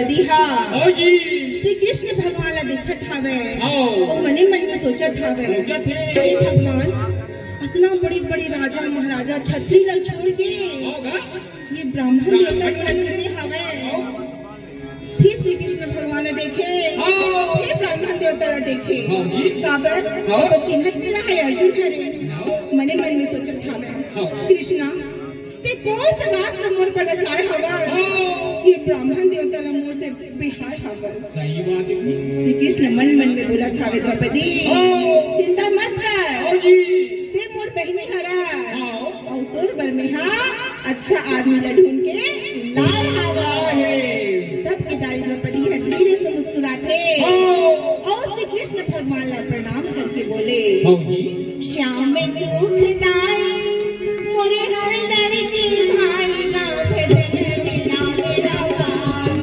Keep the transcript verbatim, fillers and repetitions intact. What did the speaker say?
जी हाँ। श्री कृष्ण भगवान ला देखत हावय। हाँ। वो मने मन में सोचत हावय, सोचत हे। हे भगवान, अतना बड़े बड़े राजा महाराजा छत्री ला छोड़ के ये ब्राह्मण देवता मन ला चले हावय। फिर श्री कृष्ण भगवान ला देखे, हाँ। फिर ब्राह्मण देवता ला देखे। हाँ जी। काबर? हाँ। वो तो चिन्हत नइ हे अर्जुन हरे। हाँ। मने मन में सोचत हावय, हाँ। कृष्णा, ते कोन से रास्ता मोर पर रचाय हवय? हाँ। ये ब्राह्मण देवता ला मोर से बिहाय हवय। सही बात हे। श्री कृष्ण मन मन में बोलत हावय, द्रौपदी, हाँ। चिंता मत कर। हाँ जी। ते मोर बहिनी हरस। हाँ। अउ तोर बर में हा अच्छा आदमी ला ढूंढ के लाय हवय। तब केदारी द्रौपदी ह धीरे से मुस्कुराथे। हाँ। अउ श्री कृष्ण भगवान ला प्रणाम करके बोले, हाँ जी। श्याम सुख